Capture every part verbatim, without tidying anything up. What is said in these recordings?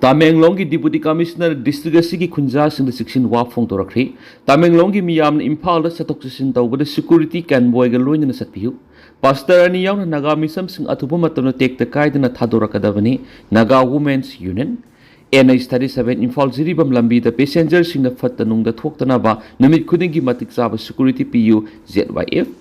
ꯇꯃꯦꯡꯂꯣꯡꯒꯤ Deputy Commissioner district ꯑꯁꯤꯒꯤ ꯈꯨꯟꯖꯥꯁꯤꯡꯗ ꯆꯦꯛꯁꯤꯟ ꯋꯥ ꯐꯣꯡꯗꯣꯔꯛꯈ꯭ꯔꯦ꯫ ꯇꯃꯦꯡꯂꯣꯡꯒꯤ ꯃꯤꯌꯥꯝꯅ ꯏꯝꯐꯥꯜꯗ ꯆꯠꯊꯣꯛ ꯆꯠꯁꯤꯟ ꯇꯧꯕꯗ security convoyꯒ ꯂꯣꯏꯅꯅ ꯆꯠꯄꯤꯌꯨ꯫ ꯄꯥꯁꯇꯔ ꯑꯅꯤ ꯌꯥꯎꯅ ꯅꯥꯒꯥ ꯃꯤꯁꯝꯁꯤꯡ ꯑꯊꯨꯕ ꯃꯇꯝꯗ ꯇꯦꯛꯇ ꯀꯥꯏꯗꯅ ꯊꯥꯗꯣꯔꯛꯀꯗꯕꯅꯤ꯫ Naga Women's Union꯫ N H thirty seven Imphal Jiribam ꯂꯝꯕꯤꯗ passengerꯁꯤꯡꯅ ꯐꯠꯇ ꯅꯨꯡꯗ ꯊꯣꯛꯇꯅꯕ ꯅꯨꯃꯤꯠ ꯈꯨꯗꯤꯡꯒꯤ ꯃꯇꯤꯛ ꯆꯥꯕ security ꯄꯤꯌꯨ꯫ Z Y F꯫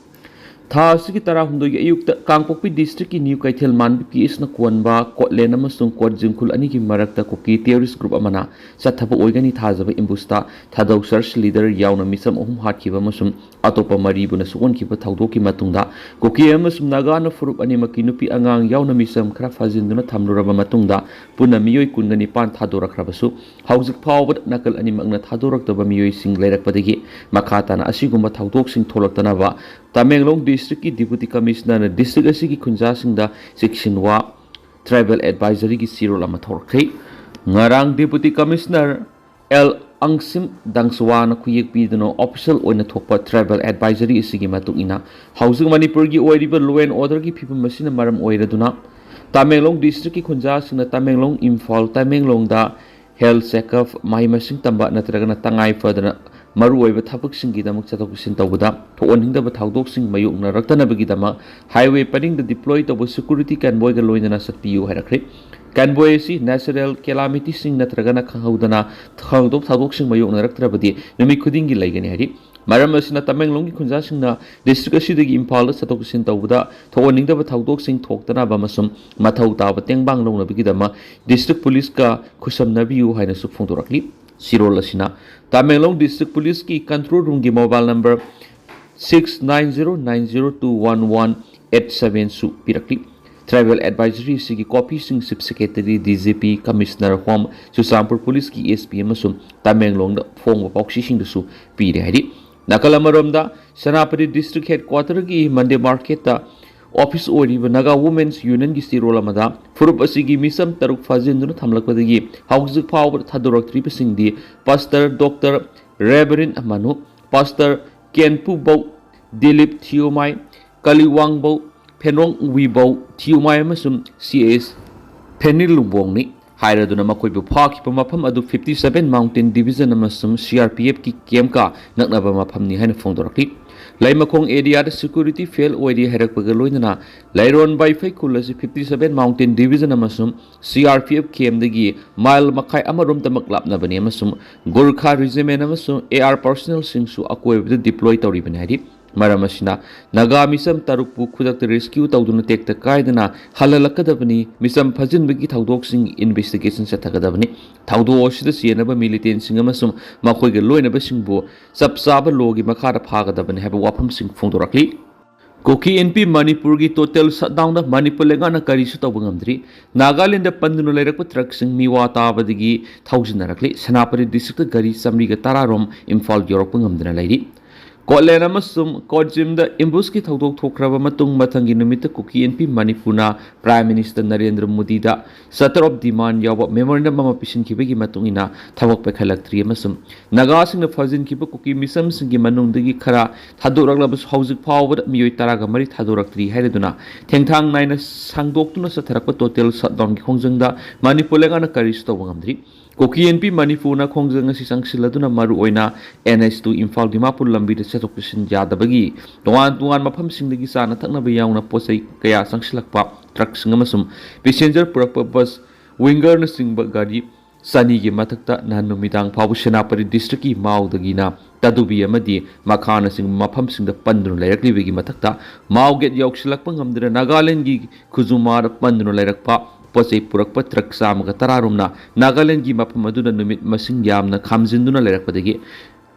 ꯊꯥ ꯑꯁꯤꯒꯤ ꯇꯔꯥꯍꯨꯝꯗꯣꯏꯒꯤ ꯑꯌꯨꯛꯇ ꯀꯥꯡꯄꯣꯛꯄꯤ districtꯀꯤ ꯅ꯭ꯌꯨ ꯀꯩꯊꯦꯜ ꯃꯥꯟꯕꯤ P Hꯅ ꯀꯣꯟꯕ ꯀꯣꯠꯂꯦꯟ ꯑꯃꯁꯨꯡ ꯀꯣꯠꯖꯤꯡꯈꯨꯜ ꯑꯅꯤꯒꯤ ꯃꯔꯛꯇ ꯀꯨꯀꯤ terrorist group ꯑꯃꯅ ꯆꯠꯊꯕ ꯑꯣꯏꯒꯅꯤ ꯊꯥꯖꯕ ambushtꯥ ꯊꯥꯗꯧ church leader ꯌꯥꯎꯅ ꯃꯤꯆꯝ ꯑꯍꯨꯝ ꯍꯥꯠꯈꯤꯕ ꯑꯃꯁꯨꯡ ꯑꯇꯣꯞꯄ ꯃꯔꯤꯕꯨꯅ ꯁꯣꯛꯍꯟꯈꯤꯕ ꯊꯧꯗꯣꯛꯀꯤ ꯃꯇꯨꯡꯗ ꯀꯨꯀꯤ ꯑꯃꯁꯨꯡ ꯅꯥꯒꯥꯅ ꯐꯨꯔꯨꯞ ꯑꯅꯤꯃꯛꯀꯤ ꯅꯨꯄꯤ ꯑꯉꯥꯡ ꯌꯥꯎꯅ ꯃꯤꯆꯝ ꯈꯔ ꯐꯥꯖꯤꯟꯗꯨꯅ ꯊꯝꯂꯨꯔꯕ ꯃꯇꯨꯡꯗ ꯄꯨꯟꯅ ꯃꯤꯑꯣꯏ ꯀꯨꯟꯒ ꯅꯤꯄꯥꯟ ꯊꯥꯗꯣꯔꯛꯈ꯭ꯔꯕꯁꯨ, ꯍꯧꯖꯤꯛ ꯐꯥꯎꯕꯗ ꯅꯥꯀꯜ ꯑꯅꯤꯃꯛꯅ ꯊꯥꯗꯣꯔꯛꯇꯕ ꯃꯤꯑꯣꯏꯁꯤꯡ ꯂꯩꯔꯛꯄꯗꯒꯤ ꯃꯈꯥ ꯇꯥꯅ ꯑꯁꯤꯒꯨꯝꯕ ꯊꯧꯗꯣꯛꯁꯤꯡ ꯊꯣꯛꯂꯛꯇꯅꯕ ꯇꯃꯦꯡꯂꯣꯡ districtꯀꯤ Deputy Commissionerꯅ district ꯑꯁꯤꯒꯤ ꯈꯨꯟꯖꯥꯁꯤꯡꯗ ꯆꯦꯛꯁꯤꯟꯋꯥ Tribal Advisoryꯒꯤ ꯆꯦꯔꯣꯜ ꯑꯃ ꯊꯣꯔꯛꯈ꯭ꯔꯦ꯫ ꯉꯔꯥꯡ Deputy Commissioner ꯑꯦꯜ ꯑꯪꯁꯤꯝ ꯗꯪꯁꯋꯥꯅ ꯈꯨꯌꯦꯛ ꯄꯤꯗꯨꯅ official ꯑꯣꯏꯅ ꯊꯣꯛꯄ Tribal Advisory ꯑꯁꯤꯒꯤ ꯃꯇꯨꯡ ꯏꯟꯅ, ꯍꯧꯖꯤꯛ ꯃꯅꯤꯄꯨꯔꯒꯤ ꯑꯣꯏꯔꯤꯕ law and orderꯒꯤ ꯐꯤꯕꯝ ꯑꯁꯤꯅ ꯃꯔꯝ ꯑꯣꯏꯔꯗꯨꯅ, ꯇꯃꯦꯡꯂꯣꯡ districtꯀꯤ ꯈꯨꯟꯖꯥꯁꯤꯡꯅ ꯇꯃꯦꯡꯂꯣꯡ, ꯏꯝꯐꯥꯜ, ꯇꯃꯦꯡꯂꯣꯡꯗ health checkup, ꯃꯍꯩ ꯃꯁꯤꯡ ꯇꯝꯕ ꯅꯠꯇ꯭ꯔꯒꯅ ꯇꯉꯥꯏ ꯐꯗꯅ ꯃꯔꯨꯑꯣꯏꯕ ꯊꯕꯛꯁꯤꯡꯒꯤꯗꯃꯛ ꯆꯠꯊꯣꯛ ꯆꯠꯁꯤꯟ ꯇꯧꯕꯗ ꯊꯣꯛꯍꯟꯅꯤꯡꯗꯕ ꯊꯧꯗꯣꯛꯁꯤꯡ ꯃꯥꯌꯣꯛꯅꯔꯛꯇꯅꯕꯒꯤꯗꯃꯛ highway ꯄꯔꯤꯡꯗ deploy ꯇꯧꯕ security convoyꯒ ꯂꯣꯏꯅꯅ ꯆꯠꯄꯤꯌꯨ ꯍꯥꯏꯔꯛꯈ꯭ꯔꯦ꯫ Convoy ꯑꯁꯤ natural calamityꯁꯤꯡ ꯅꯠꯇ꯭ꯔꯒꯅ ꯈꯪꯍꯧꯗꯅ ꯊꯧꯗꯣꯛ ꯊꯧꯗꯣꯛꯁꯤꯡ ꯃꯥꯌꯣꯛꯅꯔꯛꯇ꯭ꯔꯕꯗꯤ ꯅꯨꯃꯤꯠ ꯈꯨꯗꯤꯡꯒꯤ ꯂꯩꯒꯅꯤ ꯍꯥꯏꯔꯤ꯫ ꯃꯔꯝ ꯑꯁꯤꯅ ꯇꯃꯦꯡꯂꯣꯡꯒꯤ ꯈꯨꯟꯖꯥꯁꯤꯡꯅ district ꯑꯁꯤꯗꯒꯤ ꯏꯝꯐꯥꯜꯗ ꯆꯠꯊꯣꯛ ꯆꯠꯁꯤꯟ ꯇꯧꯕꯗ ꯊꯣꯛꯍꯟꯅꯤꯡꯗꯕ ꯊꯧꯗꯣꯛꯁꯤꯡ ꯊꯣꯛꯇꯅꯕ ꯑꯃꯁꯨꯡ ꯃꯊꯧ ꯇꯥꯕ ꯇꯦꯡꯕꯥꯡ ꯂꯧꯅꯕꯒꯤꯗꯃꯛ district policeꯀ ꯈꯨꯠꯁꯝꯅꯕꯤꯌꯨ ꯍꯥꯏꯅꯁꯨ ꯐꯣꯡꯗꯣꯔꯛꯂꯤ꯫ ꯆꯦꯔꯣꯜ ꯑꯁꯤꯅ Tamenglong district policeꯀꯤ control roomꯒꯤ mobile number six nine zero nine zero two one one eight sevenꯁꯨ ꯄꯤꯔꯛꯂꯤ꯫ Tribal Advisory ꯑꯁꯤꯒꯤ copyꯁꯤꯡ Chief Secretary, D G P, Commissioner Home, Churachandpur policeꯀꯤ S P ꯑꯃꯁꯨꯡ ꯇꯃꯦꯡꯂꯣꯡꯗ ꯐꯣꯡꯕ ꯄꯥꯎꯆꯦꯁꯤꯡꯗꯁꯨ ꯄꯤꯔꯦ ꯍꯥꯏꯔꯤ꯫ ꯅꯥꯀꯜ ꯑꯃꯔꯣꯝꯗ, ꯁꯦꯅꯥꯄꯇꯤ district headquarterꯒꯤ Monday marketꯇ office ꯑꯣꯏꯔꯤꯕ Naga Women's Unionꯒꯤ ꯆꯦꯔꯣꯜ ꯑꯃꯗ, ꯐꯨꯔꯨꯞ ꯑꯁꯤꯒꯤ ꯃꯤꯆꯝ ꯇꯔꯨꯛ ꯐꯥꯖꯤꯟꯗꯨꯅ ꯊꯝꯂꯛꯄꯗꯒꯤ ꯍꯧꯖꯤꯛ ꯐꯥꯎꯕꯗ ꯊꯥꯗꯣꯔꯛꯇ꯭ꯔꯤꯕꯁꯤꯡꯗꯤ Pastor Doctor Reverend ꯃꯅꯨ, Pastor ꯀꯦꯟꯄꯨꯕꯧ ꯗꯤꯂꯤꯞ ꯊꯤꯌꯣꯃꯥꯏ, ꯀꯂꯤꯋꯥꯡꯕꯧ ꯐꯦꯅꯣꯡ ꯋꯤꯕꯧ ꯊꯤꯌꯣꯃꯥꯏ ꯑꯃꯁꯨꯡ C S ꯐꯦꯅꯤꯜ ꯂꯨꯡꯕꯣꯡꯅꯤ꯫ ꯍꯥꯏꯔꯗꯨꯅ ꯃꯈꯣꯏꯕꯨ ꯐꯥꯈꯤꯕ ꯃꯐꯝ ꯑꯗꯨ fifty seven Mountain Division ꯑꯃꯁꯨꯡ C R P F ꯀꯤ camp ꯀ ꯅꯛꯅꯕ ꯃꯐꯝꯅꯤ ꯍꯥꯏꯅ ꯐꯣꯡꯗꯣꯔꯛꯂꯤ꯫ ꯂꯩꯃꯈꯣꯡ area ꯗ security fail ꯑꯣꯏꯔꯤ ꯍꯥꯏꯔꯛꯄꯒ ꯂꯣꯏꯅꯅ ꯂꯩꯔꯣꯟ ꯕꯥꯏꯐꯩ ꯈꯨꯜ ꯑꯁꯤ fifty seven Mountain Division ꯑꯃꯁꯨꯡ C R P F camp ꯗꯒꯤ mile ꯃꯈꯥꯏ ꯑꯃꯔꯣꯝꯇꯃꯛ ꯂꯥꯞꯅꯕꯅꯤ ꯑꯃꯁꯨꯡ Gorkha Regiment ꯑꯃꯁꯨꯡ A R personnel ꯁꯤꯡꯁꯨ ꯑꯀꯣꯏꯕꯗ deploy ꯇꯧꯔꯤꯕꯅꯤ ꯍꯥꯏꯔꯤ꯫ ꯃꯔꯝ ꯑꯁꯤꯅ ꯅꯥꯒꯥ ꯃꯤꯆꯝ ꯇꯔꯨꯛꯄꯨ ꯈꯨꯗꯛꯇ rescue ꯇꯧꯗꯨꯅ ꯇꯦꯛꯇ ꯀꯥꯏꯗꯅ ꯍꯜꯍꯜꯂꯛꯀꯗꯕꯅꯤ꯫ ꯃꯤꯆꯝ ꯐꯥꯖꯤꯟꯕꯒꯤ ꯊꯧꯗꯣꯛꯁꯤꯡ investigation ꯆꯠꯊꯒꯗꯕꯅꯤ꯫ ꯊꯧꯗꯣꯛ ꯑꯁꯤꯗ ꯆꯦꯟꯅꯕ militant ꯁꯤꯡ ꯑꯃꯁꯨꯡ ꯃꯈꯣꯏꯒ ꯂꯣꯏꯅꯕꯁꯤꯡꯕꯨ ꯆꯞ ꯆꯥꯕ law ꯒꯤ ꯃꯈꯥꯗ ꯐꯥꯒꯗꯕꯅꯤ ꯍꯥꯏꯕ ꯋꯥꯐꯝꯁꯤꯡ ꯐꯣꯡꯗꯣꯔꯛꯂꯤ꯫ ꯀꯨꯀꯤ ꯏꯟꯄꯤ ꯃꯅꯤꯄꯨꯔꯒꯤ total shutdown ꯗ ꯃꯅꯤꯄꯨꯔ ꯂꯩꯉꯥꯛꯅ ꯀꯔꯤꯁꯨ ꯇꯧꯕ ꯉꯝꯗ꯭ꯔꯤ꯫ ꯅꯥꯒꯥꯂꯦꯟꯗ ꯄꯟꯗꯨꯅ ꯂꯩꯔꯛꯄ truck ꯁꯤꯡ ꯃꯤꯋꯥ ꯇꯥꯕꯗꯒꯤ ꯊꯧꯖꯤꯟꯅꯔꯛꯂꯤ꯫ ꯁꯦꯅꯥꯄꯇꯤ district ꯇ ꯒꯥꯔꯤ ꯆꯥꯃꯔꯤꯒ ꯇꯔꯥ ꯔꯣꯝ ꯏꯝꯐꯥꯜ ꯌꯧꯔꯛꯄ ꯉꯝꯗꯅ ꯂꯩꯔꯤ꯫ ꯀꯣꯠꯂꯦꯟ ꯑꯃꯁꯨꯡ ꯀꯣꯠꯖꯤꯝꯗ ambush ꯀꯤ ꯊꯧꯗꯣꯛ ꯊꯣꯛꯈ꯭ꯔꯕ ꯃꯇꯨꯡ ꯃꯊꯪꯒꯤ ꯅꯨꯃꯤꯠꯇ ꯀꯨꯀꯤ ꯏꯟꯄꯤ ꯃꯅꯤꯄꯨꯔꯅ Prime Minister Narendra ꯃꯣꯗꯤꯗ letter of demand ꯌꯥꯎꯕ memorandum ꯑꯃ ꯄꯤꯁꯤꯟꯈꯤꯕꯒꯤ ꯃꯇꯨꯡ ꯏꯟꯅ ꯊꯕꯛ ꯄꯥꯏꯈꯠꯂꯛꯇ꯭ꯔꯤ ꯑꯃꯁꯨꯡ ꯅꯥꯒꯥꯁꯤꯡꯅ ꯐꯥꯖꯤꯟꯈꯤꯕ ꯀꯨꯀꯤ ꯃꯤꯆꯝꯁꯤꯡꯒꯤ ꯃꯅꯨꯡꯗꯒꯤ ꯈꯔ ꯊꯥꯗꯣꯔꯛꯂꯕꯁꯨ ꯍꯧꯖꯤꯛ ꯐꯥꯎꯕꯗ ꯃꯤꯑꯣꯏ ꯇꯔꯥꯒ ꯃꯔꯤ ꯊꯥꯗꯣꯔꯛꯇ꯭ꯔꯤ ꯍꯥꯏꯔꯗꯨꯅ ꯊꯦꯡꯊꯥꯡ ꯅꯥꯏꯅ ꯁꯥꯡꯗꯣꯛꯇꯨꯅ ꯆꯠꯊꯔꯛꯄ total shutdown ꯒꯤ ꯈꯣꯡꯖꯪꯗ ꯃꯅꯤꯄꯨꯔ ꯂꯩꯉꯥꯛꯅ ꯀꯔꯤꯁꯨ ꯇꯧꯕ ꯉꯝꯗ꯭ꯔꯤ꯫ ꯀꯨꯀꯤ ꯏꯟꯄꯤ ꯃꯅꯤꯄꯨꯔꯅ ꯈꯣꯡꯖꯪ ꯑꯁꯤ ꯆꯪꯁꯤꯜꯂꯗꯨꯅ ꯃꯔꯨꯑꯣꯏꯅ N H two Imphal Dimapur ꯂꯝꯕꯤꯗ ꯆꯠꯊꯣꯛ ꯆꯠꯁꯤꯟ ꯌꯥꯗꯕꯒꯤ ꯇꯣꯉꯥꯟ ꯇꯣꯉꯥꯟꯕ ꯃꯐꯝꯁꯤꯡꯗꯒꯤ ꯆꯥꯅ ꯊꯛꯅꯕ ꯌꯥꯎꯅ ꯄꯣꯠ ꯆꯩ ꯀꯌꯥ ꯆꯪꯁꯤꯜꯂꯛꯄ truck ꯁꯤꯡ ꯑꯃꯁꯨꯡ passenger ꯄꯨꯔꯛꯄ bus, winger ꯅꯆꯤꯡꯕ ꯒꯥꯔꯤ ꯆꯅꯤꯒꯤ ꯃꯊꯛꯇ ꯅꯍꯥꯟ ꯅꯨꯃꯤꯗꯥꯡ ꯐꯥꯎꯕ ꯁꯦꯅꯥꯄꯇꯤ district ꯀꯤ ꯃꯥꯎꯗꯒꯤꯅ ꯇꯥꯗꯨꯕꯤ ꯑꯃꯗꯤ ꯃꯈꯥꯅꯆꯤꯡꯕ ꯃꯐꯝꯁꯤꯡꯗ ꯄꯟꯗꯨꯅ ꯂꯩꯔꯛꯂꯤꯕꯒꯤ ꯃꯊꯛꯇ ꯃꯥꯎ gate ꯌꯧꯁꯤꯜꯂꯛꯄ ꯉꯝꯗꯅ ꯅꯥꯒꯥꯂꯦꯟꯒꯤ ꯈꯨꯖꯨꯃꯥꯗ ꯄꯟꯗꯨꯅ ꯂꯩꯔꯛꯄ ꯄꯣꯠ ꯆꯩ ꯄꯨꯔꯛꯄ truck ꯆꯥꯝꯃꯒ ꯇꯔꯥ ꯔꯣꯝꯅ ꯅꯥꯒꯥꯂꯦꯟꯒꯤ ꯃꯐꯝ ꯑꯗꯨꯗ ꯅꯨꯃꯤꯠ ꯃꯁꯤꯡ ꯌꯥꯝꯅ ꯈꯥꯝꯖꯤꯟꯗꯨꯅ ꯂꯩꯔꯛꯄꯗꯒꯤ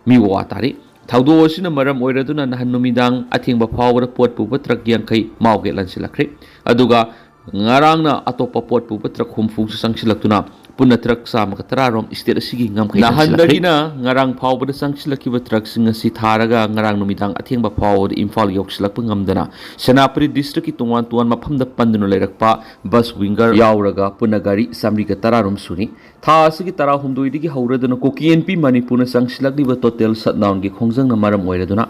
ꯃꯤꯋꯥ ꯇꯥꯔꯤ꯫ ꯊꯧꯗꯣꯛ ꯑꯁꯤꯅ ꯃꯔꯝ ꯑꯣꯏꯔꯗꯨꯅ ꯅꯍꯥꯟ ꯅꯨꯃꯤꯗꯥꯡ ꯑꯊꯦꯡꯕ ꯐꯥꯎꯕꯗ ꯄꯣꯠ ꯄꯨꯕ truck ꯌꯥꯡꯈꯩ ꯃꯥꯎ gate ꯂꯥꯟꯁꯤꯜꯂꯛꯈ꯭ꯔꯦ꯫ ꯑꯗꯨꯒ ꯉꯔꯥꯡꯅ ꯑꯇꯣꯞꯄ ꯄꯣꯠ ꯄꯨꯕ truck ꯍꯨꯝꯐꯨꯁꯨ ꯆꯪꯁꯤꯜꯂꯛꯇꯨꯅ ꯄꯨꯟꯅ ꯇ꯭ꯔꯛ ꯆꯥꯝꯃꯒ ꯇꯔꯥꯔꯣꯝ ꯏꯁꯇꯦꯠ ꯑꯁꯤꯒꯤ ꯉꯝꯈꯩ ꯆꯪꯁꯤꯜꯂꯛꯈ꯭ꯔꯦ꯫ ꯅꯍꯥꯟꯗꯒꯤꯅ ꯉꯔꯥꯡ ꯐꯥꯎꯕꯗ ꯆꯪꯁꯤꯜꯂꯛꯈꯤꯕ ꯇ꯭ꯔꯛꯁꯤꯡ ꯑꯁꯤ ꯊꯥꯔꯒ ꯉꯔꯥꯡ ꯅꯨꯃꯤꯗꯥꯡ ꯑꯊꯦꯡꯕ ꯐꯥꯎꯕꯗ ꯏꯝꯐꯥꯜ ꯌꯧꯁꯤꯜꯂꯛꯄ ꯉꯝꯗꯅ ꯁꯦꯅꯥꯄꯇꯤ ꯗꯤꯁꯇ꯭ꯔꯤꯛꯀꯤ ꯇꯣꯉꯥꯟ ꯇꯣꯉꯥꯟꯕ ꯃꯐꯝꯗ ꯄꯟꯗꯨꯅ ꯂꯩꯔꯛꯄ ꯕꯁ ꯋꯤꯡꯒꯔ ꯌꯥꯎꯔꯒ ꯄꯨꯟꯅ ꯒꯥꯔꯤ ꯆꯥꯃꯔꯤꯒ ꯇꯔꯥꯔꯣꯝ ꯁꯨꯔꯤ꯫ ꯊꯥ ꯑꯁꯤꯒꯤ ꯇꯔꯥꯍꯨꯝꯗꯣꯏꯗꯒꯤ ꯍꯧꯔꯗꯨꯅ ꯀꯨꯀꯤ ꯑꯦꯟ ꯄꯤ ꯃꯅꯤꯄꯨꯔꯅ ꯆꯪꯁꯤꯜꯂꯛꯂꯤꯕ ꯇꯣꯇꯦꯜ ꯁꯠꯗꯥꯎꯟꯒꯤ ꯈꯣꯡꯖꯪꯅ ꯃꯔꯝ ꯑꯣꯏꯔꯗꯨꯅ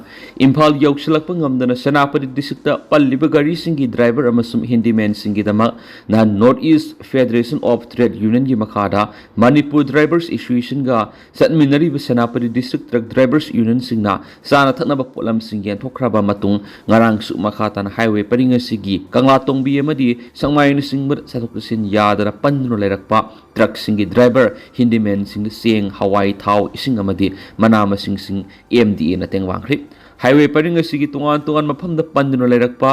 ꯏꯝꯐꯥꯜ ꯌꯧꯁꯤꯜꯂꯛꯄ ꯉꯝꯗꯅ ꯁꯦꯅꯥꯄꯇꯤ ꯗꯤꯁꯇ꯭ꯔꯤꯛꯇ ꯄꯜꯂꯤꯕ ꯒꯥꯔꯤꯁꯤꯡꯒꯤ ꯗ꯭ꯔꯥꯏꯚꯔ ꯑꯃꯁꯨꯡ ꯍꯦꯟꯗꯤꯃꯦꯟꯁꯤꯡꯒꯤꯗꯃꯛ ꯅꯍꯥꯟ North East Federation of Trade Unionꯒꯤ ꯃꯈꯥꯗ ꯃꯅꯤꯄꯨꯔ ꯗ꯭ꯔꯥꯏꯚꯔꯁ ꯑꯦꯁꯣꯁꯤꯌꯦꯁꯟꯒ ꯆꯠꯃꯤꯟꯅꯔꯤꯕ ꯁꯦꯅꯥꯄꯇꯤ ꯗꯤꯁꯇ꯭ꯔꯤꯛ ꯇ꯭ꯔꯛ ꯗ꯭ꯔꯥꯏꯚꯔꯁ ꯌꯨꯅꯤꯌꯟꯁꯤꯡꯅ ꯆꯥꯅ ꯊꯛꯅꯕ ꯄꯣꯠꯂꯝꯁꯤꯡ ꯌꯦꯟꯊꯣꯛꯈ꯭ꯔꯕ ꯃꯇꯨꯡ ꯉꯔꯥꯡꯁꯨ ꯃꯈꯥ ꯇꯥꯅ ꯍꯥꯏꯋꯦ ꯄꯔꯤꯡ ꯑꯁꯤꯒꯤ ꯀꯪꯂꯥꯇꯣꯡꯕꯤ ꯑꯃꯗꯤ ꯁꯦꯛꯃꯥꯏꯅꯆꯤꯡꯕꯗ ꯆꯠꯊꯣꯛ ꯆꯠꯁꯤꯟ ꯌꯥꯗꯅ ꯄꯟꯗꯨꯅ ꯂꯩꯔꯛꯄ ꯇ꯭ꯔꯛꯁꯤꯡꯒꯤ ꯗ꯭ꯔꯥꯏꯚꯔ ꯍꯦꯟꯗꯤꯃꯦꯟꯁꯤꯡꯗ ꯆꯦꯡ, ꯍꯋꯥꯏ, ꯊꯥꯎ, ꯏꯁꯤꯡ ꯑꯃꯗꯤ ꯃꯅꯥ ꯃꯁꯤꯡꯁꯤꯡ ꯑꯦꯝ ꯗꯤ ꯑꯦꯅ ꯇꯦꯡꯕꯥꯡꯈ꯭ꯔꯤ꯫ ꯍꯥꯏꯋꯦ ꯄꯔꯤꯡ ꯑꯁꯤꯒꯤ ꯇꯣꯉꯥꯟ ꯇꯣꯉꯥꯟꯕ ꯃꯐꯝꯗ ꯄꯟꯗꯨꯅ ꯂꯩꯔꯛꯄ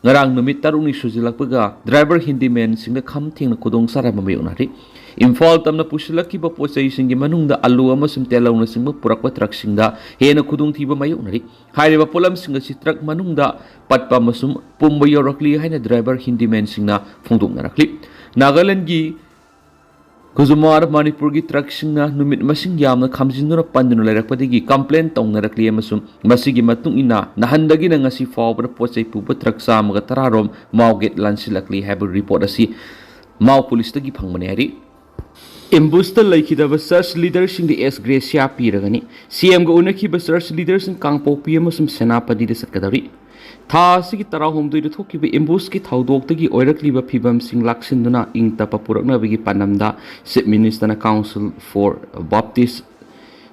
ꯉꯔꯥꯡ ꯅꯨꯃꯤꯠ ꯇꯔꯨꯛꯅꯤ ꯁꯨꯖꯤꯜꯂꯛꯄꯒ ꯗ꯭ꯔꯥꯏꯚꯔ ꯍꯦꯟꯗꯤꯃꯦꯟꯁꯤꯡꯗ ꯈꯝ ꯊꯦꯡꯅ ꯈꯨꯗꯣꯡ ꯆꯥꯗꯕ ꯃꯥꯌꯣꯛꯅꯔꯤ꯫ ꯏꯝꯐꯥꯜ ꯇꯝꯅ ꯄꯨꯁꯤꯜꯂꯛꯈꯤꯕ ꯄꯣꯠ ꯆꯩꯁꯤꯡꯒꯤ ꯃꯅꯨꯡꯗ ꯑꯂꯨ ꯑꯃꯁꯨꯡ ꯇꯦꯜꯍꯧꯅꯆꯤꯡꯕ ꯄꯨꯔꯛꯄ ꯇ꯭ꯔꯛꯁꯤꯡꯗ ꯍꯦꯟꯅ ꯈꯨꯗꯣꯡꯊꯤꯕ ꯃꯥꯌꯣꯛꯅꯔꯤ꯫ ꯍꯥꯏꯔꯤꯕ ꯄꯣꯠꯂꯝꯁꯤꯡ ꯑꯁꯤ ꯇ꯭ꯔꯛ ꯃꯅꯨꯡꯗ ꯄꯠꯄ ꯑꯃꯁꯨꯡ ꯄꯨꯝꯕ ꯌꯧꯔꯛꯂꯤ ꯍꯥꯏꯅ ꯗ꯭ꯔꯥꯏꯚꯔ ꯍꯦꯟꯗꯤꯃꯦꯟꯁꯤꯡꯅ ꯐꯣꯡꯗꯣꯛꯅꯔꯛꯂꯤ꯫ ꯅꯥꯒꯥꯂꯦꯟꯗꯒꯤ ꯀꯨꯖꯨꯃꯥꯔ ꯃꯅꯤꯄꯨꯔꯒꯤ ꯇ꯭ꯔꯛꯁꯤꯡꯅ ꯅꯨꯃꯤꯠ ꯃꯁꯤꯡ ꯌꯥꯝꯅ ꯈꯥꯝꯖꯤꯟꯗꯨꯅ ꯄꯟꯗꯨꯅ ꯂꯩꯔꯛꯄꯗꯒꯤ ꯀꯝꯄ꯭ꯂꯦꯟ ꯇꯧꯅꯔꯛꯂꯤ ꯑꯃꯁꯨꯡ ꯃꯁꯤꯒꯤ ꯃꯇꯨꯡ ꯏꯟꯅ ꯅꯍꯥꯟꯗꯒꯤꯅ ꯉꯁꯤ ꯐꯥꯎꯕꯗ ꯄꯣꯠ ꯆꯩ ꯄꯨꯕ ꯇ꯭ꯔꯛ ꯆꯥꯝꯃꯒ ꯇꯔꯥꯔꯣꯝ ꯃꯥꯎ ꯒꯦꯠ ꯂꯥꯟꯁꯤꯜꯂꯛꯂꯤ ꯍꯥꯏꯕ ꯔꯤꯄꯣꯔꯠ ꯑꯁꯤ ꯃꯥꯎ ꯄꯨꯂꯤꯁꯇꯒꯤ ꯐꯪꯕꯅꯤ ꯍꯥꯏꯔꯤ꯫ ꯑꯦꯝꯕꯨꯁꯇ ꯂꯩꯈꯤꯗꯕ ꯆꯔꯆ ꯂꯤꯗꯔꯁꯤꯡꯗ ꯑꯦꯁ ꯒ꯭ꯔꯦꯁꯤꯌꯥ ꯄꯤꯔꯒꯅꯤ꯫ ꯁꯤ ꯑꯦꯝꯒ ꯎꯅꯈꯤꯕ ꯆꯔꯆ ꯂꯤꯗꯔꯁꯤꯡ ꯀꯥꯡꯄꯣꯛꯄꯤ ꯑꯃꯁꯨꯡ ꯁꯦꯅꯥꯄꯇꯤꯗ ꯆꯠꯀꯗꯧꯔꯤ꯫ ꯊꯥ ꯑꯁꯤꯒꯤ ꯇꯔꯥꯍꯨꯝꯗꯣꯏꯗ ꯊꯣꯛꯈꯤꯕ ꯑꯦꯝꯕꯨꯁꯀꯤ ꯊꯧꯗꯣꯛꯇꯒꯤ ꯑꯣꯏꯔꯛꯂꯤꯕ ꯐꯤꯕꯝꯁꯤꯡ ꯂꯥꯛꯁꯤꯟꯗꯨꯅ ꯏꯪ ꯇꯞꯄ ꯄꯨꯔꯛꯅꯕꯒꯤ ꯄꯥꯟꯗꯝꯗ chief ꯃꯤꯅꯤꯁꯇꯔꯅ Council for Baptist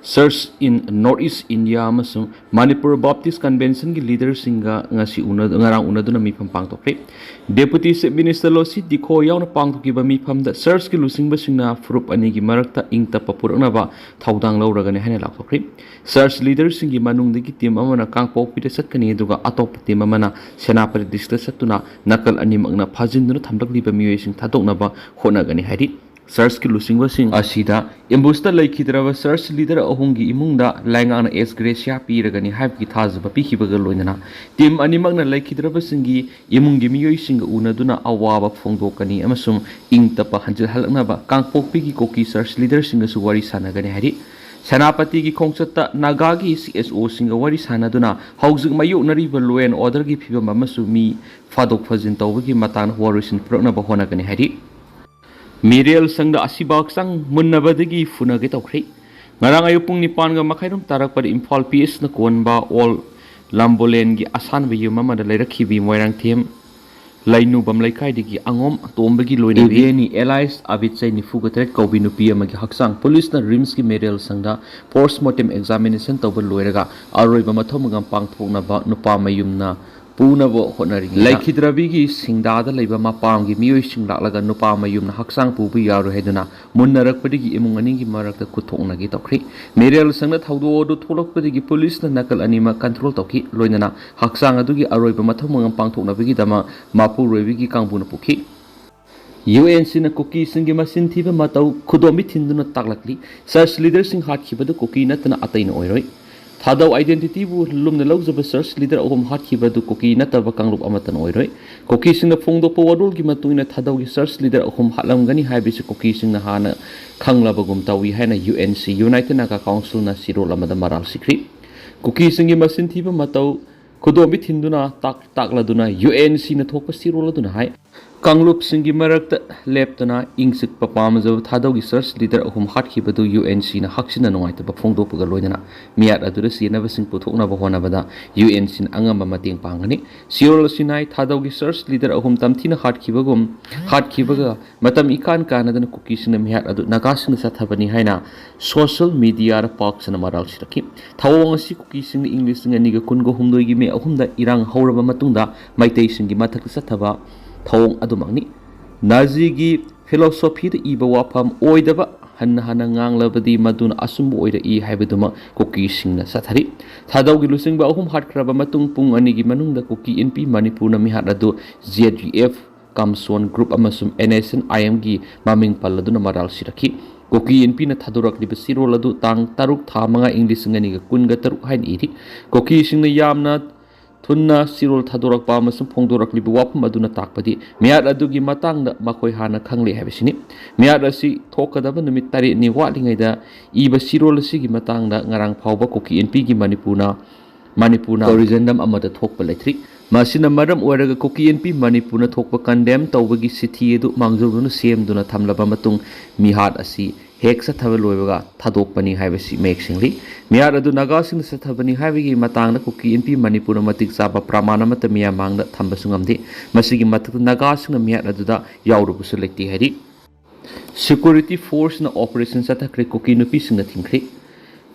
Church in North East India ꯑꯃꯁꯨꯡ ꯃꯅꯤꯄꯨꯔ ꯕꯥꯞꯇꯤꯁ ꯀꯟꯚꯦꯟꯁꯟꯒꯤ ꯂꯤꯗꯔꯁꯤꯡꯒ ꯉꯁꯤ ꯎꯅ-, ꯉꯔꯥꯡ ꯎꯅꯗꯨꯅ ꯃꯤꯐꯝ ꯄꯥꯡꯊꯣꯛꯈ꯭ꯔꯦ꯫ ꯗꯦꯄꯨꯇꯤ ꯆꯤꯐ ꯃꯤꯅꯤꯁꯇꯔ ꯂꯣꯁꯤ ꯗꯤꯈꯣ ꯌꯥꯎꯅ ꯄꯥꯡꯊꯣꯛꯈꯤꯕ ꯃꯤꯐꯝꯗ ꯆꯔꯆꯀꯤ ꯂꯨꯆꯤꯡꯕꯁꯤꯡꯅ ꯐꯨꯔꯨꯞ ꯑꯅꯤꯒꯤ ꯃꯔꯛꯇ ꯏꯪ ꯇꯞꯄ ꯄꯨꯔꯛꯅꯕ ꯊꯧꯗꯥꯡ ꯂꯧꯔꯒꯅꯤ ꯍꯥꯏꯅ ꯂꯥꯎꯊꯣꯛꯈ꯭ꯔꯦ꯫ ꯆꯔꯆ ꯂꯤꯗꯔꯁꯤꯡꯒꯤ ꯃꯅꯨꯡꯗꯒꯤ ꯇꯤꯝ ꯑꯃꯅ ꯀꯥꯡꯄꯣꯛꯄꯤꯗ ꯆꯠꯀꯅꯤ, ꯑꯗꯨꯒ ꯑꯇꯣꯞꯄ ꯇꯤꯝ ꯑꯃꯅ ꯁꯦꯅꯥꯄꯇꯤ ꯗꯤꯁꯇ꯭ꯔꯤꯛꯇ ꯆꯠꯇꯨꯅ ꯅꯥꯀꯜ ꯑꯅꯤꯃꯛꯅ ꯐꯥꯖꯤꯟꯗꯨꯅ ꯊꯝꯂꯛꯂꯤꯕ ꯃꯤꯑꯣꯏꯁꯤꯡ ꯊꯥꯗꯣꯛꯅꯕ ꯍꯣꯠꯅꯒꯅꯤ ꯍꯥꯏꯔꯤ꯫ ꯆꯔꯆꯀꯤ ꯂꯨꯆꯤꯡꯕꯁꯤꯡ ꯑꯁꯤꯗ ꯑꯦꯝꯕꯨꯁꯇ ꯂꯩꯈꯤꯗ꯭ꯔꯕ ꯆꯔꯆ ꯂꯤꯗꯔ ꯑꯍꯨꯝꯒꯤ ꯏꯃꯨꯡꯗ ꯂꯩꯉꯥꯛꯅ ꯑꯦꯁ ꯒ꯭ꯔꯦꯁꯤꯌꯥ ꯄꯤꯔꯒꯅꯤ ꯍꯥꯏꯕꯒꯤ ꯊꯥꯖꯕ ꯄꯤꯈꯤꯕꯒ ꯂꯣꯏꯅꯅ ꯇꯤꯝ ꯑꯅꯤꯃꯛꯅ ꯂꯩꯈꯤꯗ꯭ꯔꯕꯁꯤꯡꯒꯤ ꯏꯃꯨꯡꯒꯤ ꯃꯤꯑꯣꯏꯁꯤꯡꯒ ꯎꯅꯗꯨꯅ ꯑꯋꯥꯕ ꯐꯣꯡꯗꯣꯛꯀꯅꯤ ꯑꯃꯁꯨꯡ ꯏꯪ ꯇꯞꯄ ꯍꯟꯖꯤꯜꯍꯜꯂꯛꯅꯕ ꯀꯥꯡꯄꯣꯛꯄꯤꯒꯤ ꯀꯨꯀꯤ ꯆꯔꯆ ꯂꯤꯗꯔꯁꯤꯡꯒꯁꯨ ꯋꯥꯔꯤ ꯁꯥꯟꯅꯒꯅꯤ ꯍꯥꯏꯔꯤ꯫ ꯁꯦꯅꯥꯄꯇꯤꯒꯤ ꯈꯣꯡꯆꯠꯇ ꯅꯥꯒꯥꯒꯤ ꯁꯤ ꯑꯦꯁ ꯑꯣꯁꯤꯡꯒ ꯋꯥꯔꯤ ꯁꯥꯟꯅꯗꯨꯅ ꯍꯧꯖꯤꯛ ꯃꯥꯌꯣꯛꯅꯔꯤꯕ law and orderꯒꯤ ꯐꯤꯕꯝ ꯑꯃꯁꯨꯡ ꯃꯤ ꯐꯥꯗꯣꯛ ꯐꯥꯖꯤꯟ ꯇꯧꯕꯒꯤ ꯃꯇꯥꯡꯗ ꯋꯥꯔꯣꯏꯁꯤꯟ ꯄꯨꯔꯛꯅꯕ ꯍꯣꯠꯅꯒꯅꯤ ꯍꯥꯏꯔꯤ꯫ ꯃꯤꯔꯦꯜ ꯁꯪꯗ ꯑꯁꯤꯕ ꯍꯛꯆꯥꯡ ꯃꯨꯟꯅꯕꯗꯒꯤ ꯐꯨꯅꯒꯦ ꯇꯧꯈ꯭ꯔꯦ꯫ ꯉꯔꯥꯡ ꯑꯌꯨꯛ ꯄꯨꯡ ꯅꯤꯄꯥꯟꯒ ꯃꯈꯥꯏꯔꯣꯝ ꯇꯥꯔꯛꯄꯗ ꯏꯝꯐꯥꯜ ꯄꯤ ꯑꯦꯁꯅ ꯀꯣꯟꯕ ꯑꯣꯜ ꯂꯥꯝꯕꯣꯂꯦꯟꯒꯤ ꯑꯁꯥꯟꯕ ꯌꯨꯝ ꯑꯃꯗ ꯂꯩꯔꯛꯈꯤꯕꯤ ꯃꯣꯏꯔꯥꯡꯊꯦꯝ ꯂꯩꯅꯨꯕꯝ ꯂꯩꯀꯥꯏꯗꯒꯤ ꯑꯉꯣꯝ ꯇꯣꯝꯕꯒꯤ ꯂꯣꯏꯅꯕꯤ ꯏꯕꯦꯅꯤ alias ꯑꯕꯤꯠ ꯆꯍꯤ ꯅꯤꯐꯨꯒ ꯇꯔꯦꯠ ꯀꯧꯕꯤ ꯅꯨꯄꯤ ꯑꯃꯒꯤ ꯍꯛꯆꯥꯡ ꯄꯨꯂꯤꯁꯅ ꯔꯤꯝꯁꯀꯤ ꯃꯦꯔꯦꯜ ꯁꯪꯗ ꯄꯣꯁꯃꯣꯔꯇꯦꯝ ꯑꯦꯛꯖꯥꯃꯤꯅꯦꯁꯟ ꯇꯧꯕ ꯂꯣꯏꯔꯒ ꯑꯔꯣꯏꯕ ꯃꯊꯧ ꯃꯉꯝ ꯄꯥꯡꯊꯣꯛꯅꯕ ꯅꯨꯄꯥ ꯃꯌꯨꯝꯅ ꯄꯨꯅꯕ ꯍꯣꯠꯅꯔꯤꯉꯩꯗ ꯂꯩꯈꯤꯗ꯭ꯔꯕꯤꯒꯤ ꯁꯤꯡꯗꯥꯗ ꯂꯩꯕ ꯃꯄꯥꯝꯒꯤ ꯃꯤꯑꯣꯏꯁꯤꯡ ꯂꯥꯛꯂꯒ ꯅꯨꯄꯥ ꯃꯌꯨꯝꯅ ꯍꯛꯆꯥꯡ ꯄꯨꯕ ꯌꯥꯔꯣꯏ ꯍꯥꯏꯗꯨꯅ ꯃꯨꯟꯅꯔꯛꯄꯗꯒꯤ ꯏꯃꯨꯡ ꯑꯅꯤꯒꯤ ꯃꯔꯛꯇ ꯈꯨꯠꯊꯣꯛꯅꯒꯦ ꯇꯧꯈ꯭ꯔꯤ꯫ ꯃꯦꯔꯦꯜ ꯁꯪꯅ ꯊꯧꯗꯣꯛ ꯑꯗꯨ ꯊꯣꯛꯂꯛꯄꯗꯒꯤ ꯄꯨꯂꯤꯁꯅ ꯅꯥꯀꯜ ꯑꯅꯤꯃꯛ ꯀꯟꯇ꯭ꯔꯣꯜ ꯇꯧꯈꯤ꯫ ꯂꯣꯏꯅꯅ ꯍꯛꯆꯥꯡ ꯑꯗꯨꯒꯤ ꯑꯔꯣꯏꯕ ꯃꯊꯧ ꯃꯉꯝ ꯄꯥꯡꯊꯣꯛꯅꯕꯒꯤꯗꯃꯛ ꯃꯄꯨꯔꯣꯏꯕꯒꯤ ꯀꯥꯡꯕꯨꯅ ꯄꯨꯈꯤ꯫ ꯌꯨ ꯑꯦꯟ ꯁꯤꯅ ꯀꯨꯀꯤꯁꯤꯡꯒꯤ ꯃꯆꯤꯟ ꯊꯤꯕ ꯃꯇꯧ ꯈꯨꯗꯣꯝꯕꯤ ꯊꯤꯟꯗꯨꯅ ꯇꯥꯛꯂꯛꯂꯤ꯫ ꯆꯔꯆ ꯂꯤꯗꯔꯁꯤꯡ ꯍꯥꯠꯈꯤꯕꯗꯨ ꯀꯨꯀꯤ ꯅꯠꯇꯅ ꯑꯇꯩꯅ ꯑꯣꯏꯔꯣꯏ꯫ ꯊꯥꯗꯧ identityꯕꯨ ꯂꯨꯝꯅ ꯂꯧꯖꯕ ꯆꯔꯆ ꯂꯤꯗꯔ ꯑꯍꯨꯝ ꯍꯥꯠꯈꯤꯕꯗꯨ ꯀꯨꯀꯤ ꯅꯠꯇꯕ ꯀꯥꯡꯂꯨꯞ ꯑꯃꯠꯇꯅ ꯑꯣꯏꯔꯣꯏ꯫ ꯀꯨꯀꯤꯁꯤꯡꯅ ꯐꯣꯡꯗꯣꯛꯄ ꯋꯥꯔꯣꯜꯒꯤ ꯃꯇꯨꯡ ꯏꯟꯅ ꯊꯥꯗꯧꯒꯤ ꯆꯔꯆ ꯂꯤꯗꯔ ꯑꯍꯨꯝ ꯍꯥꯠꯂꯝꯒꯅꯤ ꯍꯥꯏꯕꯁꯤ ꯀꯨꯀꯤꯁꯤꯡꯅ ꯍꯥꯟꯅ ꯈꯪꯂꯕꯒꯨꯝ ꯇꯧꯏ ꯍꯥꯏꯅ U N C, United Naga Councilꯅ ꯆꯦꯔꯣꯜ ꯑꯃꯗ ꯃꯔꯥꯜ ꯁꯤꯈ꯭ꯔꯤ꯫ ꯀꯨꯀꯤꯁꯤꯡꯒꯤ ꯃꯆꯤꯟ ꯊꯤꯕ ꯃꯇꯧ ꯈꯨꯗꯣꯝꯕꯤ ꯊꯤꯟꯗꯨꯅ ꯇꯥꯛ-, ꯇꯥꯛꯂꯗꯨꯅ ꯌꯨ ꯑꯦꯟ ꯁꯤꯅ ꯊꯣꯛꯄ ꯆꯦꯔꯣꯜ ꯑꯗꯨꯅ ꯍꯥꯏ꯫ ꯀꯥꯡꯂꯨꯞꯁꯤꯡꯒꯤ ꯃꯔꯛꯇ ꯂꯦꯞꯇꯅ ꯏꯪ ꯆꯤꯛꯄ ꯄꯥꯝꯖꯕ ꯊꯥꯗꯧꯒꯤ ꯆꯔꯆ ꯂꯤꯗꯔ ꯑꯍꯨꯝ ꯍꯥꯠꯈꯤꯕꯗꯨ ꯌꯨ ꯑꯦꯟ ꯁꯤꯅ ꯍꯛꯆꯤꯟꯅ ꯅꯨꯡꯉꯥꯏꯇꯕ ꯐꯣꯡꯗꯣꯛꯄꯒ ꯂꯣꯏꯅꯅ ꯃꯤꯍꯥꯠ ꯑꯗꯨꯗ ꯆꯦꯟꯅꯕꯁꯤꯡ ꯄꯨꯊꯣꯛꯅꯕ ꯍꯣꯠꯅꯕꯗ ꯌꯨ ꯑꯦꯟ ꯁꯤꯅ ꯑꯉꯝꯕ ꯃꯇꯦꯡ ꯄꯥꯡꯒꯅꯤ꯫ ꯆꯦꯔꯣꯜ ꯑꯁꯤꯅ ꯍꯥꯏ, ꯊꯥꯗꯧꯒꯤ ꯆꯔꯆ ꯂꯤꯗꯔ ꯑꯍꯨꯝ ꯇꯝꯊꯤꯅ ꯍꯥꯠꯈꯤꯕꯒꯨꯝ, ꯍꯥꯠꯈꯤꯕꯒ ꯃꯇꯝ ꯏꯀꯥꯟ ꯀꯥꯟꯅꯗꯅ ꯀꯨꯀꯤꯁꯤꯡꯅ ꯃꯤꯍꯥꯠ ꯑꯗꯨ ꯅꯥꯒꯥꯁꯤꯡꯅ ꯆꯠꯊꯕꯅꯤ ꯍꯥꯏꯅ social mediaꯗ ꯄꯥꯛ ꯁꯟꯅ ꯃꯔꯥꯜ ꯁꯤꯔꯛꯈꯤ꯫ ꯊꯧꯑꯣꯡ ꯑꯁꯤ ꯀꯨꯀꯤꯁꯤꯡꯅ ꯏꯪ ꯂꯤꯁꯤꯡ ꯑꯅꯤꯒ ꯀꯨꯟꯒ ꯍꯨꯝꯗꯣꯏꯒꯤ ꯃꯦ ꯑꯍꯨꯝꯗ ꯏꯔꯥꯡ ꯍꯧꯔꯕ ꯃꯇꯨꯡꯗ ꯃꯩꯇꯩꯁꯤꯡꯒꯤ ꯃꯊꯛꯇ ꯆꯠꯊꯕ ꯊꯧꯑꯣꯡ ꯑꯗꯨꯃꯛꯅꯤ꯫ ꯅꯥꯖꯤꯒꯤ philosophyꯗ ꯏꯕ ꯋꯥꯐꯝ "ꯑꯣꯏꯗꯕ ꯍꯟꯅ ꯍꯟꯅ ꯉꯥꯡꯂꯕꯗꯤ ꯃꯗꯨꯅ ꯑꯆꯨꯝꯕ ꯑꯣꯏꯔꯛꯏ" ꯍꯥꯏꯕꯗꯨꯃꯛ ꯀꯨꯀꯤꯁꯤꯡꯅ ꯆꯠꯊꯔꯤ꯫ ꯊꯥꯗꯧꯒꯤ ꯂꯨꯆꯤꯡꯕ ꯑꯍꯨꯝ ꯍꯥꯠꯈ꯭ꯔꯕ ꯃꯇꯨꯡ ꯄꯨꯡ ꯑꯅꯤꯒꯤ ꯃꯅꯨꯡꯗ ꯀꯨꯀꯤ ꯏꯟꯄꯤ ꯃꯅꯤꯄꯨꯔꯅ ꯃꯤꯍꯥꯠ ꯑꯗꯨ Z U F ꯀꯝꯁꯣꯟ ꯒ꯭ꯔꯨꯞ ꯑꯃꯁꯨꯡ ꯑꯦꯟ ꯑꯦꯁ ꯑꯦꯟ ꯑꯥꯏ ꯑꯦꯝꯒꯤ ꯃꯃꯤꯡ ꯄꯜꯂꯗꯨꯅ ꯃꯔꯥꯜ ꯁꯤꯔꯛꯈꯤ꯫ ꯀꯨꯀꯤ ꯏꯟꯄꯤꯅ ꯊꯥꯗꯣꯔꯛꯂꯤꯕ ꯆꯤꯔꯣꯜ ꯑꯗꯨ ꯇꯥꯡ ꯇꯔꯨꯛ ꯊꯥ ꯃꯉꯥ ꯏꯪ ꯂꯤꯁꯤꯡ ꯑꯅꯤꯒ ꯀꯨꯟꯒ ꯇꯔꯨꯛ ꯍꯥꯏꯅ ꯏꯔꯤ꯫ ꯀꯨꯀꯤꯁꯤꯡꯅ ꯌꯥꯝꯅ ꯊꯨꯅ ꯆꯤꯔꯣꯜ ꯊꯥꯗꯣꯔꯛꯄ ꯑꯃꯁꯨꯡ ꯐꯣꯡꯗꯣꯔꯛꯂꯤꯕ ꯋꯥꯐꯝ ꯑꯗꯨꯅ ꯇꯥꯛꯄꯗꯤ ꯃꯤꯍꯥꯠ ꯑꯗꯨꯒꯤ ꯃꯇꯥꯡꯗ ꯃꯈꯣꯏ ꯍꯥꯟꯅ ꯈꯪꯂꯦ ꯍꯥꯏꯕꯁꯤꯅꯤ꯫ ꯃꯤꯍꯥꯠ ꯑꯁꯤ ꯊꯣꯛꯀꯗꯕ ꯅꯨꯃꯤꯠ ꯇꯔꯦꯠꯅꯤ ꯋꯥꯠꯂꯤꯉꯩꯗ ꯏꯕ ꯆꯤꯔꯣꯜ ꯑꯁꯤꯒꯤ ꯃꯇꯥꯡꯗ ꯉꯔꯥꯡ ꯐꯥꯎꯕ ꯀꯨꯀꯤ ꯏꯟꯄꯤꯒꯤ ꯃꯅꯤꯄꯨꯔꯅ ꯃꯅꯤꯄꯨꯔꯅ ꯀꯣꯔꯤꯖꯟꯗꯝ ꯑꯃꯗ ꯊꯣꯛꯄ ꯂꯩꯇ꯭ꯔꯤ꯫ ꯃꯁꯤꯅ ꯃꯔꯝ ꯑꯣꯏꯔꯒ ꯀꯨꯀꯤ ꯏꯟꯄꯤ ꯃꯅꯤꯄꯨꯔꯅ ꯊꯣꯛꯄ ꯀꯟꯗꯦꯝ ꯇꯧꯕꯒꯤ ꯆꯤꯊꯤ ꯑꯗꯨ ꯃꯥꯡꯖꯧꯅꯅ ꯁꯦꯝꯗꯨꯅ ꯊꯝꯂꯕ ꯃꯇꯨꯡ ꯃꯤꯍꯥꯠ ꯑꯁꯤ ꯍꯦꯛ ꯆꯠꯊꯕ ꯂꯣꯏꯕꯒ ꯊꯥꯗꯣꯛꯄꯅꯤ ꯍꯥꯏꯕꯁꯤ ꯃꯌꯦꯛ ꯁꯦꯡꯂꯤ꯫ ꯃꯤꯍꯥꯠ ꯑꯗꯨ ꯅꯥꯒꯥꯁꯤꯡꯅ ꯆꯠꯊꯕꯅꯤ ꯍꯥꯏꯕꯒꯤ ꯃꯇꯥꯡꯗ ꯀꯨꯀꯤ ꯏꯟꯄꯤ ꯃꯅꯤꯄꯨꯔꯅ ꯃꯇꯤꯛ ꯆꯥꯕ ꯄ꯭ꯔꯃꯥꯟ ꯑꯃꯠꯇ ꯃꯤꯌꯥꯝ ꯃꯥꯡꯗ ꯊꯝꯕꯁꯨ ꯉꯝꯗꯦ꯫ ꯃꯁꯤꯒꯤ ꯃꯊꯛꯇ ꯅꯥꯒꯥꯁꯤꯡꯅ ꯃꯤꯍꯥꯠ ꯑꯗꯨꯗ ꯌꯥꯎꯔꯨꯕꯁꯨ ꯂꯩꯇꯦ ꯍꯥꯏꯔꯤ꯫ ꯁꯦꯀ꯭ꯌꯨꯔꯤꯇꯤ ꯐꯣꯔꯁꯅ ꯑꯣꯄꯔꯦꯁꯟ ꯆꯠꯊꯈ꯭ꯔꯦ, ꯀꯨꯀꯤ ꯅꯨꯄꯤꯁꯤꯡꯅ ꯊꯤꯡꯈ꯭ꯔꯦ꯫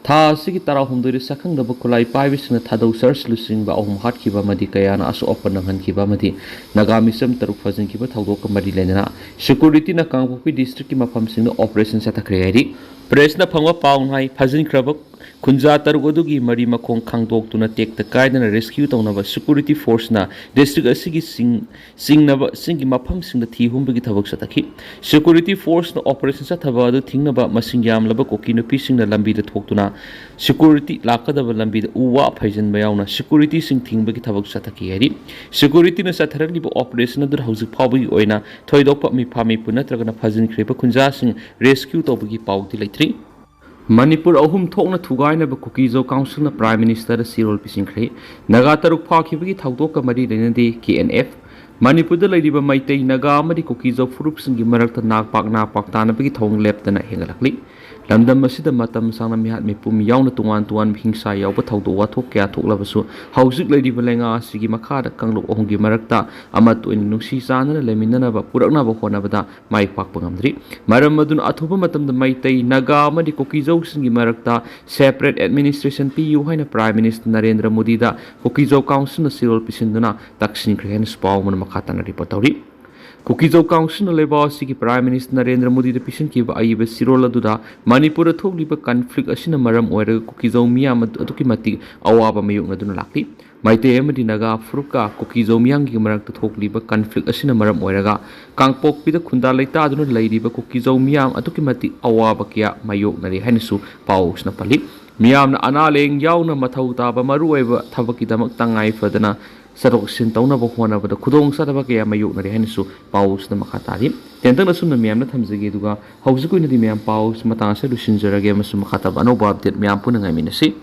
ꯊꯥ ꯑꯁꯤꯒꯤ ꯇꯔꯥꯍꯨꯝꯗꯣꯏꯗ ꯁꯛꯈꯪꯗꯕ ꯈꯨꯠꯂꯥꯏ ꯄꯥꯏꯕꯁꯤꯡꯅ ꯊꯥꯗꯧ ꯆꯔꯆ ꯂꯨꯆꯤꯡꯕ ꯑꯍꯨꯝ ꯍꯥꯠꯈꯤꯕ ꯑꯃꯗꯤ ꯀꯌꯥꯅ ꯑꯁꯣꯛ ꯑꯄꯟ ꯅꯪꯍꯟꯈꯤꯕ ꯑꯃꯗꯤ ꯅꯥꯒꯥ ꯃꯤꯆꯝ ꯇꯔꯨꯛ ꯐꯥꯖꯤꯟꯈꯤꯕ ꯊꯧꯗꯣꯛꯀ ꯃꯔꯤ ꯂꯩꯅꯅ ꯁꯦꯀ꯭ꯌꯨꯔꯤꯇꯤꯅ ꯀꯥꯡꯄꯣꯛꯄꯤ ꯗꯤꯁꯇ꯭ꯔꯤꯛꯀꯤ ꯃꯐꯝꯁꯤꯡꯗ ꯑꯣꯄꯔꯦꯁꯟ ꯆꯠꯊꯈ꯭ꯔꯦ ꯍꯥꯏꯔꯤ꯫ ꯄ꯭ꯔꯦꯁꯅ ꯐꯪꯕ ꯄꯥꯎꯅ ꯍꯥꯏ, ꯐꯥꯖꯤꯟꯈ꯭ꯔꯕ ꯈꯨꯟꯖꯥ ꯇꯔꯨꯛ ꯑꯗꯨꯒꯤ ꯃꯔꯤ ꯃꯈꯣꯡ ꯈꯥꯡꯗꯣꯛꯇꯨꯅ ꯇꯦꯛꯇ ꯀꯥꯏꯗꯅ ꯔꯦꯁꯀ꯭ꯌꯨ ꯇꯧꯅꯕ ꯁꯦꯀ꯭ꯌꯨꯔꯤꯇꯤ ꯐꯣꯔꯁꯅ ꯗꯤꯁꯇ꯭ꯔꯤꯛ ꯑꯁꯤꯒꯤ ꯆꯤꯡ ꯆꯤꯡꯅꯕꯁꯤꯡꯒꯤ ꯃꯐꯝꯁꯤꯡꯗ ꯊꯤ ꯍꯨꯝꯕꯒꯤ ꯊꯕꯛ ꯆꯠꯊꯈꯤ꯫ ꯁꯦꯀ꯭ꯌꯨꯔꯤꯇꯤ ꯐꯣꯔꯁꯅ ꯑꯣꯄꯔꯦꯁꯟ ꯆꯠꯊꯕ ꯑꯗꯨ ꯊꯤꯡꯅꯕ ꯃꯁꯤꯡ ꯌꯥꯝꯂꯕ ꯀꯨꯀꯤ ꯅꯨꯄꯤꯁꯤꯡꯅ ꯂꯝꯕꯤꯗ ꯊꯣꯛꯇꯨꯅ ꯁꯦꯀ꯭ꯌꯨꯔꯤꯇꯤ ꯂꯥꯛꯀꯗꯕ ꯂꯝꯕꯤꯗ ꯎ ꯋꯥ ꯐꯩꯖꯤꯟꯕ ꯌꯥꯎꯅ ꯁꯦꯀ꯭ꯌꯨꯔꯤꯇꯤꯁꯤꯡ ꯊꯤꯡꯕꯒꯤ ꯊꯕꯛ ꯆꯠꯊꯈꯤ ꯍꯥꯏꯔꯤ꯫ ꯁꯦꯀ꯭ꯌꯨꯔꯤꯇꯤꯅ ꯆꯠꯊꯔꯛꯂꯤꯕ ꯑꯣꯄꯔꯦꯁꯟ ꯑꯗꯨꯗ ꯍꯧꯖꯤꯛ ꯐꯥꯎꯕꯒꯤ ꯑꯣꯏꯅ ꯊꯣꯏꯗꯣꯛꯄ ꯃꯤꯐꯥ ꯃꯤꯄꯨ ꯅꯠꯇ꯭ꯔꯒꯅ ꯐꯥꯖꯤꯟꯈ꯭ꯔꯤꯕ ꯈꯨꯟꯖꯥꯁꯤꯡ ꯔꯦꯁꯀ꯭ꯌꯨ ꯇꯧꯕꯒꯤ ꯄꯥꯎꯗꯤ ꯂꯩꯇ꯭ꯔꯤ꯫ ꯃꯅꯤꯄꯨꯔ ꯑꯍꯨꯝ ꯊꯣꯛꯅ ꯊꯨꯒꯥꯏꯅꯕ ꯀꯨꯀꯤꯖꯧ ꯀꯥꯎꯟꯁꯤꯜꯅ ꯄ꯭ꯔꯥꯏꯝ ꯃꯤꯅꯤꯁꯇꯔꯗ ꯆꯤꯔꯣꯜ ꯄꯤꯁꯤꯟꯈ꯭ꯔꯦ꯫ ꯅꯥꯒꯥ ꯇꯔꯨꯛ ꯐꯥꯈꯤꯕꯒꯤ ꯊꯧꯗꯣꯛꯀ ꯃꯔꯤ ꯂꯩꯅꯗꯦ ꯀꯦ ꯑꯦꯟ ꯑꯦꯐ꯫ ꯃꯅꯤꯄꯨꯔꯗ ꯂꯩꯔꯤꯕ ꯃꯩꯇꯩ, ꯅꯥꯒꯥ ꯑꯃꯗꯤ ꯀꯨꯀꯤꯖꯧ ꯐꯨꯔꯨꯞꯁꯤꯡꯒꯤ ꯃꯔꯛꯇ ꯅꯥꯛꯄꯥꯛ ꯅꯥꯛꯄꯥꯛ ꯇꯥꯅꯕꯒꯤ ꯊꯧꯑꯣꯡ ꯂꯦꯞꯇꯅ ꯍꯦꯟꯒꯠꯂꯛꯂꯤ꯫ ꯂꯝꯗꯝ ꯑꯁꯤꯗ ꯃꯇꯝ ꯁꯥꯡꯅ ꯃꯤꯍꯥꯠ ꯃꯤꯄꯨꯝ ꯌꯥꯎꯅ ꯇꯣꯉꯥꯟ ꯇꯣꯉꯥꯟꯕ ꯍꯤꯡꯁꯥ ꯌꯥꯎꯕ ꯊꯧꯗꯣꯛ ꯋꯥꯊꯣꯛ ꯀꯌꯥ ꯊꯣꯛꯂꯕꯁꯨ ꯍꯧꯖꯤꯛ ꯂꯩꯔꯤꯕ ꯂꯩꯉꯥꯛ ꯑꯁꯤꯒꯤ ꯃꯈꯥꯗ ꯀꯥꯡꯂꯨꯞ ꯑꯍꯨꯝꯒꯤ ꯃꯔꯛꯇ ꯑꯃꯠꯇ ꯑꯣꯏꯅ ꯅꯨꯡꯁꯤ ꯆꯥꯟꯅꯅ ꯂꯩꯃꯤꯟꯅꯅꯕ ꯄꯨꯔꯛꯅꯕ ꯍꯣꯠꯅꯕꯗ ꯃꯥꯏ ꯄꯥꯛꯄ ꯉꯝꯗ꯭ꯔꯤ꯫ ꯃꯔꯝ ꯑꯗꯨꯅ ꯑꯊꯨꯕ ꯃꯇꯝꯗ ꯃꯩꯇꯩ, ꯅꯥꯒꯥ ꯑꯃꯗꯤ ꯀꯨꯀꯤꯖꯧꯁꯤꯡꯒꯤ ꯃꯔꯛꯇ ꯁꯦꯄꯔꯦꯠ ꯑꯦꯗꯃꯤꯅꯤꯁꯇ꯭ꯔꯦꯁꯟ ꯄꯤꯌꯨ ꯍꯥꯏꯅ ꯄ꯭ꯔꯥꯏꯝ ꯃꯤꯅꯤꯁꯇꯔ ꯅꯔꯦꯟꯗ꯭ꯔ ꯃꯣꯗꯤꯗ ꯀꯨꯀꯤꯖꯧ ꯀꯥꯎꯟꯁꯤꯜꯅ ꯆꯤꯔꯣꯜ ꯄꯤꯁꯤꯟꯗꯨꯅ ꯇꯛꯁꯤꯟꯈ꯭ꯔꯦ ꯍꯥꯏꯅꯁꯨ ꯄꯥꯎ ꯑꯃꯅ ꯃꯈꯥ ꯇꯥꯅ ꯔꯤꯄꯣꯔꯠ ꯇꯧꯔꯤ꯫ ꯀꯨꯀꯤꯖꯧ ꯀꯥꯎꯟꯁꯤꯜꯅ ꯂꯩꯕꯥꯛ ꯑꯁꯤꯒꯤ ꯄ꯭ꯔꯥꯏꯝ ꯃꯤꯅꯤꯁꯇꯔ ꯅꯔꯦꯟꯗ꯭ꯔ ꯃꯣꯗꯤꯗ ꯄꯤꯁꯤꯟꯈꯤꯕ ꯑꯏꯕ ꯆꯤꯔꯣꯜ ꯑꯗꯨꯗ ꯃꯅꯤꯄꯨꯔꯗ ꯊꯣꯛꯂꯤꯕ ꯀꯟꯐ꯭ꯂꯤꯛ ꯑꯁꯤꯅ ꯃꯔꯝ ꯑꯣꯏꯔꯒ ꯀꯨꯀꯤꯖꯧ ꯃꯤꯌꯥꯝ ꯑꯗꯨ ꯑꯗꯨꯛꯀꯤ ꯃꯇꯤꯛ ꯑꯋꯥꯕ ꯃꯥꯌꯣꯛꯅꯗꯨꯅ ꯂꯥꯛꯂꯤ꯫ ꯃꯩꯇꯩ ꯑꯃꯗꯤ ꯅꯥꯒꯥ ꯐꯨꯔꯨꯞꯀ ꯀꯨꯀꯤꯖꯧ ꯃꯤꯌꯥꯝꯒꯤ ꯃꯔꯛꯇ ꯊꯣꯛꯂꯤꯕ ꯀꯟꯐ꯭ꯂꯤꯛ ꯑꯁꯤꯅ ꯃꯔꯝ ꯑꯣꯏꯔꯒ ꯀꯥꯡꯄꯣꯛꯄꯤꯗ ꯈꯨꯟꯗꯥ ꯂꯩꯇꯥꯗꯨꯅ ꯂꯩꯔꯤꯕ ꯀꯨꯀꯤꯖꯧ ꯃꯤꯌꯥꯝ ꯑꯗꯨꯛꯀꯤ ꯃꯇꯤꯛ ꯑꯋꯥꯕ ꯀꯌꯥ ꯃꯥꯌꯣꯛꯅꯔꯤ ꯍꯥꯏꯅꯁꯨ ꯄꯥꯎꯁꯤꯅ ꯄꯜꯂꯤ꯫ ꯃꯤꯌꯥꯝꯅ ꯑꯅꯥ ꯂꯥꯏꯌꯦꯡ ꯌꯥꯎꯅ ꯃꯊꯧ ꯇꯥꯕ ꯃꯔꯨꯑꯣꯏꯕ ꯊꯕꯛꯀꯤꯗꯃꯛ ꯇꯉꯥꯏ ꯐꯗꯅ ꯆꯠꯊꯣꯛ ꯆꯠꯁꯤꯟ ꯇꯧꯅꯕ ꯍꯣꯠꯅꯕꯗ ꯈꯨꯗꯣꯡ ꯆꯥꯗꯕ ꯀꯌꯥ ꯃꯥꯌꯣꯛꯅꯔꯤ ꯍꯥꯏꯅꯁꯨ ꯄꯥꯎꯁꯤꯗ ꯃꯈꯥ ꯇꯥꯔꯤ꯫ ꯇꯦꯟꯇꯛꯅ ꯑꯁꯨꯝꯅ ꯃꯌꯥꯝꯅ ꯊꯝꯖꯒꯦ, ꯑꯗꯨꯒ ꯍꯧꯖꯤꯛ ꯑꯣꯏꯅꯗꯤ ꯃꯌꯥꯝ ꯄꯥꯎꯁꯤ ꯃꯇꯥꯡ ꯑꯁꯤꯗ ꯂꯣꯏꯁꯤꯟꯖꯔꯒꯦ, ꯑꯃꯁꯨꯡ ꯃꯈꯥ ꯇꯥꯕ ꯑꯅꯧꯕ ꯑꯞꯗꯦꯠ ꯃꯌꯥꯝ ꯄꯨꯟꯅ ꯉꯥꯏꯃꯤꯟꯅꯁꯤ꯫